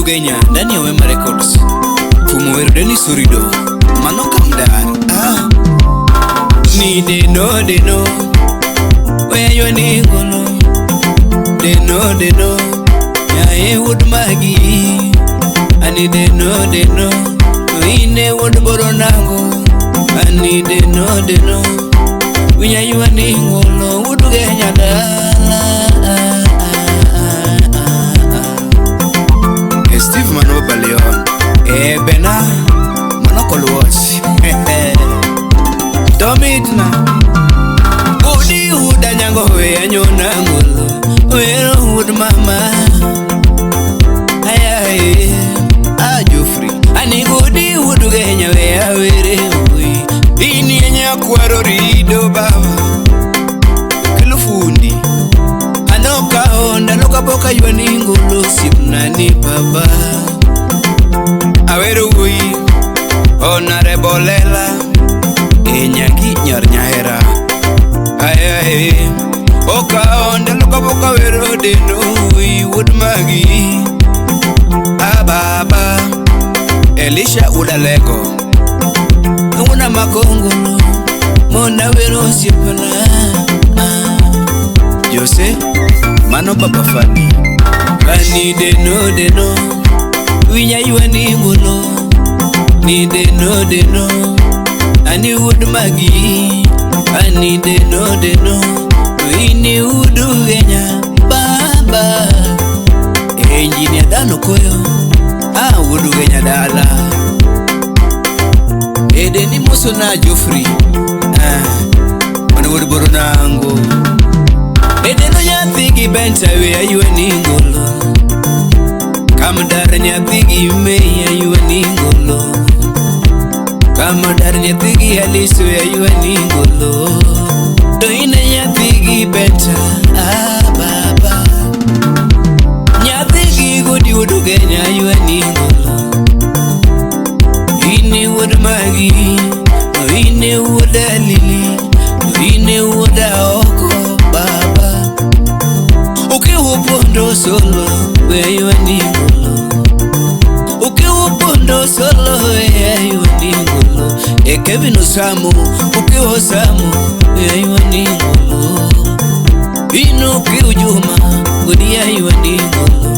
Ugenya ndani ya Wema Records. Fumo wero Dennis Orido. Mano kamdar. Ah. Ni deno deno. Weyo ni ngolo. Deno deno. Nyae wuod magi. Ani deno deno. Ine wuod boronango. Ani deno deno. Winya ni ngolo wuod Ugenya dala. Steve Mano Baleon. Bena Mano Kolwatch. Tomitna. Udi uda nyango we anyona ngolo. Wero ud mama. Ayaye. Ah Joffrey. Ani gudi udu genya we awere ui. Ini enya kwaro rido baba. Kelo fundi. Anoka onda loka boka yuani ngolo sipnani baba. Awero ui onarebolela enyaki nyar nyahera. Ayaye oka onda loka boka wero deno ui wuod magi. Ababa Elisha udaleko una makongolo mona wero sipna. Jose mano baba fani. Ani deno deno winya yuani ngolo. Ni deno deno ani wuod magi. Ani deno deno ini wuod Ugenya baba. Engineer dano koyo ah wuod Ugenya dala. Edeni moso na Joffrey ah mano wuod boronango. Edeno nyathi gi benta we ayuani ngolo. Kamdar nyathi gi mei ayuani ngolo. Kamdar nyathi gi Alice we ayuani ngolo. To ine nyathi gi benta ah baba. Nyathi gi godi wuod Ugenya ayuani ngolo. Ine wuod magi, ine wuod Alili, ine wuod Aoko baba. Ukiupondo solo wewe ni ngolo. Ukiupondo solo wewe ni ngolo. E Kevin Osamu ukiwa Osamu wewe ni ngolo. Ino kiujuma godia wewe ni ngolo.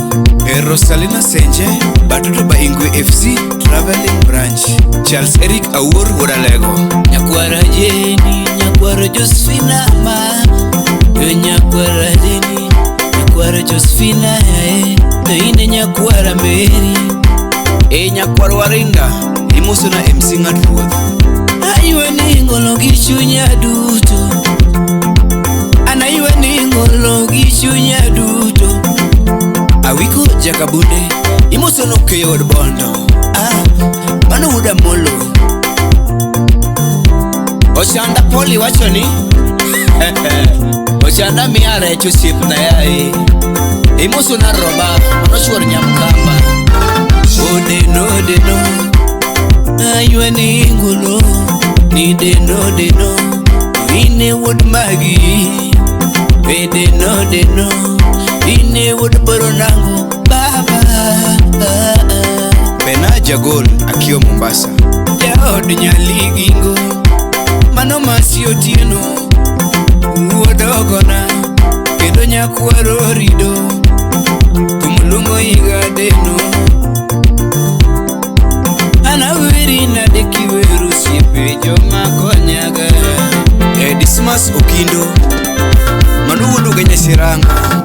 E Rosalina Senje batoto ba Ingwe FC Traveling Branch. Charles Eric Awuor Wodalego. Nyakwara Jeni, nyakwara Josephina ma. Yo nyakwara Jeni, nyakwara Josephina eh. To ine nyakwara Mary. E nyakwara Warinda imuso na MC Ng'at Ruoth. Aywe ni ngolo gi chunya duto. An aywe ni ngolo gi chunya duto. Awiko Jakabunde imuso no keyo od Bondo. Ah mano wuod Amolo. Ochanda Poli wacho ni Ochanda miya rech osiepna yaye. Imuso na roba mano chuor Nyamkamba. Odeno deno aywe ni ngolo. Ni deno deno ine wuod magi. Deno deno ine wuod boronango baba. Bena Jagol akiwa Mombasa. Jaod Nyaligingo mano Masi Otieno wuod Ogona kendo nyakwaro Rido tumulungo higa deno. Anaweri nade kiweru osiepe joma konyaga. Dismas Okindo mano wuod Ugenya Siranga.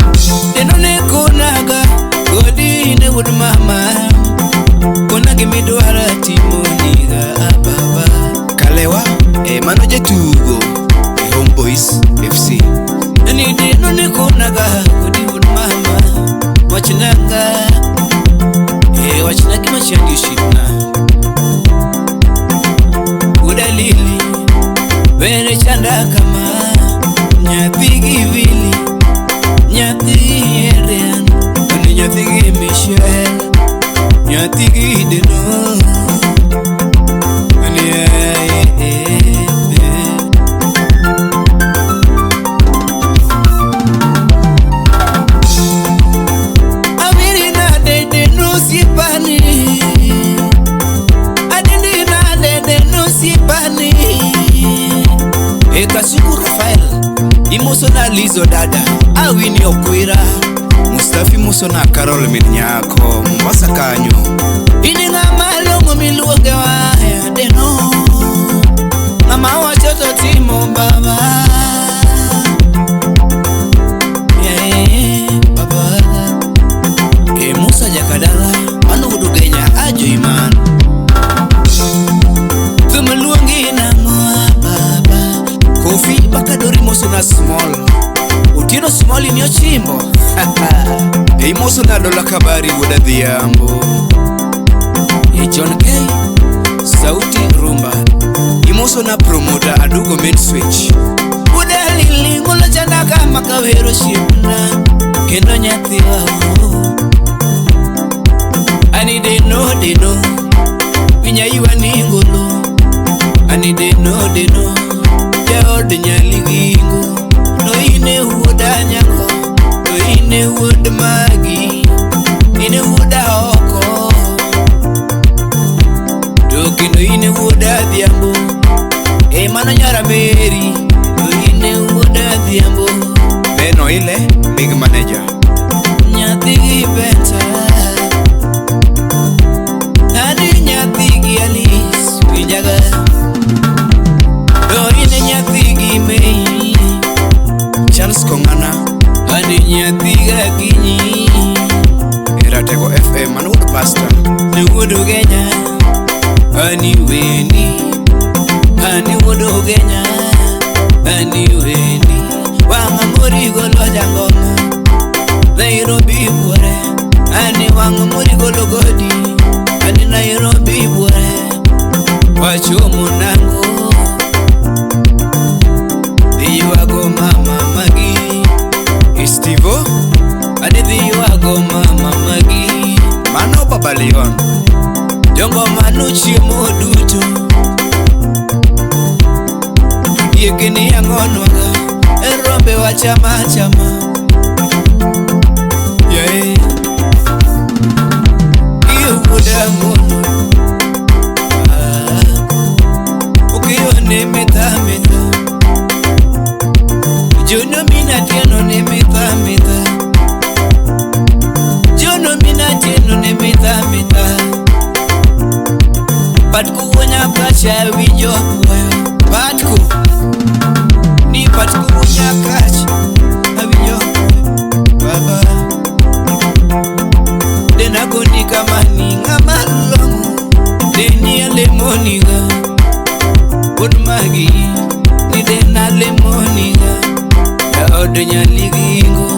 Deno ne konaga godi ne wuod mama. Kona gimidwara timo niga baba. Kalewa mano jatugo e Homeboys FC. Ni deno ne konaga godi wuod mama. Wachnaga wachna gima chandi osiepna. Wuod Alili wene chanda kama. Nyathi gi Vili, nyathi Adrian, ani nyathi gi Michelle, nyathi gi Deno. Ani Awiri na de deno osiepa. Akuku Rafael imoso na Lizo dada Awini Okwira Mustafi muso na Carol min nyako Mombasa kanyo ini ng'ama long'o miluonge waya deno ng'ama wacho to timo baba yeah, baba e Musa Jakadala mano wuod Ugenya ajo iman thum luongi nang'o baba Kofi Bakadori moso na Small Otieno Small ni ochimbo E imoso na Dola Kabari wuod Adhiambo e John K Sauti Rumba imoso na promoter Adugo Main Switch Udalili ngolo chanda kama kawero shiepna kendo nyathiwa ani deno deno winya ywa ni ngolo ani deno deno jaod nyaligingo to ine wuod anyango to ine wuod magi ine wuod aoko to kendo ine wuod adhiambo e mano nyara Meri to ine wuod adhiambo Beno ile big manager nyathi gi peta ani nyathi gi Alice winjaga to ine nyathi gi Mei Charles Kongana ani nyathi gi Akinyi e Ratego FM mano wuod pastor ne wuod Ugenya ani weni ani wuod Ugenya ani weni wang'a morigo lwajangoma Nairobi buore ani wang'a morigo logodi ani Nairobi buore wachomo nango dhi ywago mama magi Estivo ani dhi ywago mama magi mano Baba Leon Jongo mano chiemo duto dieke ni ang'onwaga e rombe wachama achama yeah. Iwuoda mono ukiyo ne mitha mitha Jono mina tieno ne mitha mitha Jono mina tieno ne mitha mitha Patku wuonya kacha winjo puoyo Patku ni patku wuonya kacha awinjo baba Denagoni kama ni ng'ama long'o Deni alemoniga wuod magi ni dena lemoniga Jaod nyaligingo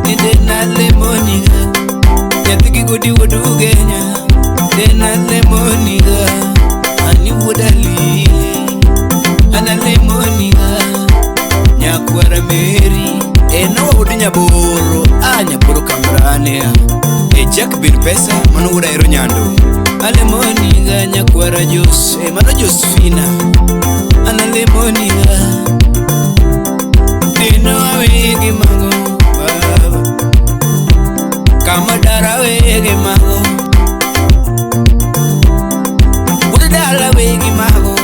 ni dena lemoniga Nyathi gi godi wuod Ugenya dena lemoniga Ani wuod Alili ana lemoniga Nyakwara Meri Enowa wuod Nyaboro a Nyaboro Kambrane e Jack bin Pesa mano wuod Ahero Nyando alemoniga nyakwara Jos e mano Josefina ana lemoniga Deno awegi mago baba kama dara wegi mago wuod dala wegi mago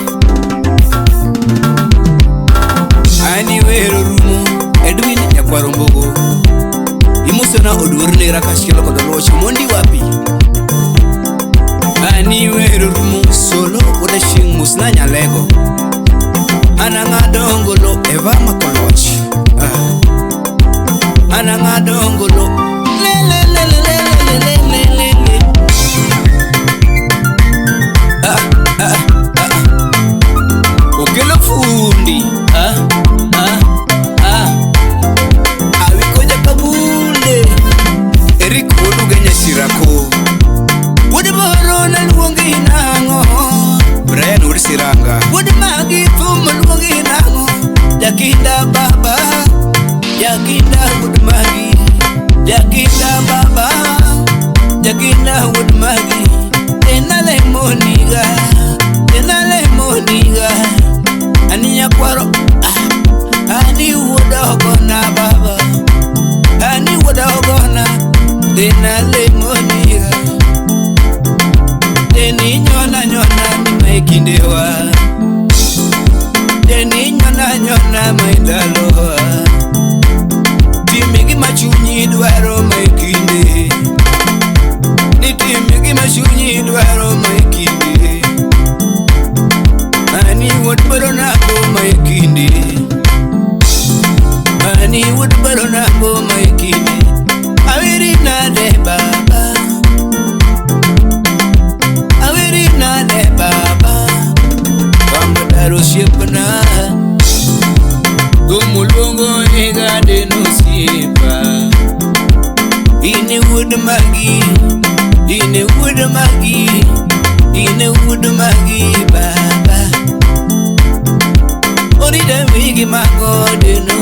ani wero rumo Edwin nyakwaro Mbogo imosona oduor nera kaachiel kod oluoch mondi wapi ani wero rumo solo wuod Achieng' mosna Nyalego an ang'ado ngolo Eva Makoloch ah. An ang'ado ngolo le le le le le le le le le le ah, ah, ah. Okelo fundi ah, ah, ah. Awiko jakabunde Eric wuod Ugenya Shirako Wuod Boro naluongi nang'o Brian wuod Siranga Wuod magi thum luongi nang'o Jakinda baba Jakinda wuod magi Jakinda baba Jakinda wuod magi Tena lemoniga Tena lemoniga Ani nyakwaro ah, Ani wuod ogona baba Ani wuod ogona Tena lemoniga Deni nyona nyona ni mae kindewa Deni nyona nyona mae Bongo ega deno siepa. Ine wuod magi, ine wuod magi, ine wuod magi baba. Orida wigi mago deno